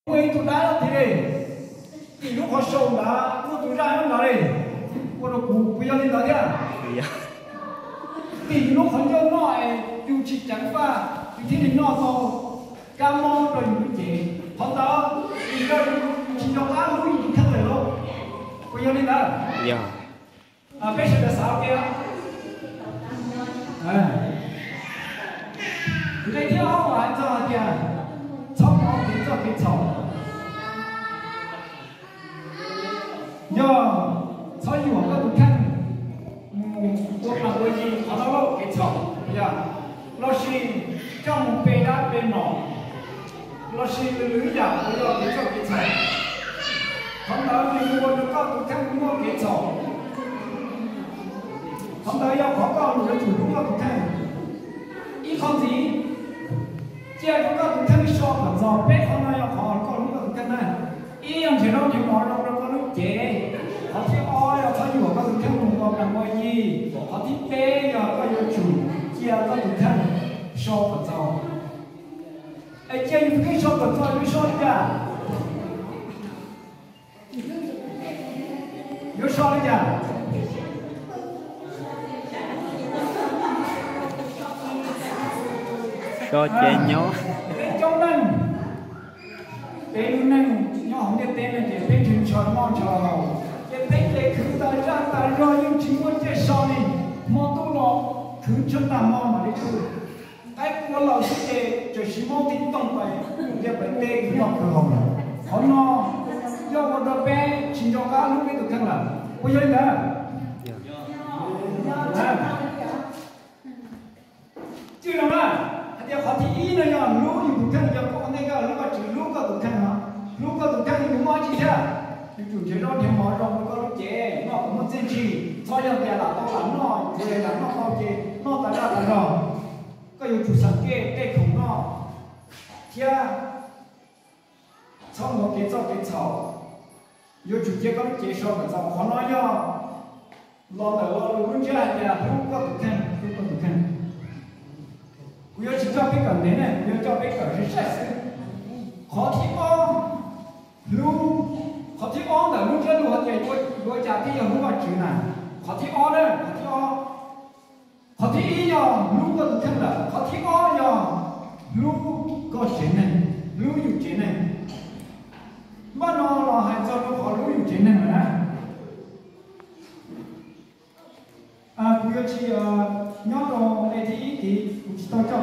Muaj ib tug dab thiab li, tim lub qhov sau ntawd muaj tus zaj nyob ntawd li, ua rau kuv puas yog li ntawd thiab? Tim lub qhov ncauj noj es yus tsis ceev faj yus thiaj li noj tau kab mob rau yus lub cev. Qhov ntawd vim yog yus tsis nco qab hlub yus tus kheej lawm lauj, puas yog li ntawd? Peb sawv daws xav tias, nqe thib ob uas hais txog hais tias txhob mloog kev txoj kev txhaum, yog txhob yuam koj tus kheej mus ua plees ua yi qhov no lauj, kev txhaum, yog lossis coj mus pe dab pe nom, lossis lwm yam uas yog kev txoj kev txhaum. Qhov ntawd nws yuav ua rau koj tus kheej muaj kev txhaum. Qhov ntawd yog qhov koj yuav tsum hlub koj tus kheej. Ib qho ntxiv, cia rau koj tus kheej so kom txog. Peb qhov no yog qhov koj hlub koj tus kheej na. Ib yog nrhiav zaub nrhiav mov zoo rau koj lub cev. Qhov thib ob yog txhob yuam koj tus kheej mus ua plees ua yi. Qhov thib peb yog koj yuav tsum cia koj tus kheej so kom txog. Es cia yus tus kheej so kom txog yuav so li cas? Yuav so li cas? Cov coob leej, peb lub neej nyob hauv ntiaj teb no ces peb nrhiav ntshaw noj ntshaw haus, ces peb ces khwv tas zaj tas zog yeej tsis muaj caij so li. Hmo ntuj los khwv ntshaw tag hmo mam li tu. Qaib qua lawm xwb ces tseem siv maub tib tooj pais mus ntiaj pais teb khwv noj khwv haus lawm. Qhov no yog ua rau peb tsis nco qab hlub peb tus kheej lawm, puas yog li ntawd? Txij no na, hais tias qhov thib ib no yog hlub yus tus kheej, yog koj ua ntej koj hlub Vajtswv hlub koj tus kheej no, hlub koj tus kheej yus muaj dab tsi thiab? Yus tsum nrhiav zaub nrhiav mov zoo rau koj lub cev noj kom muaj txiaj ntsig, txhob yog tias lam tau lam noj, tsuas yog lam noj tau ces noj tas zaj tas zog. Koj yuav tsum xam kej tej khoom noj thiab txhob muaj kev txoj kev txhaum. Yuav tsum cia koj lub cev so kom txog. Qhov no yog los ntawm lo lus lub ntsiab hais tias hlub koj tus kheej, hlub koj tus kheej. Kuv yuav tsis coj peb kawm ntev ne, kuv yuav coj peb kawm sai sai xwb. Qhov thib ob, hlub, qhov thib ob ntawm lub ntsiab lus hais tias yuav, yuav cas thiaj yog hlub Vajtswv na. Qhov thib ob na, qhov thib ob, qhov thib ib yog hlub koj tus kheej lawm, qhov thib ob yog hlub koj tsev neeg, hlub yus tsev neeg. Npaj no los hais txog rau qhov hlub yus tsev neeg lawm na. Kuv yuav tsis nyob rau nqe thib ib tid, kuv tsis tau coj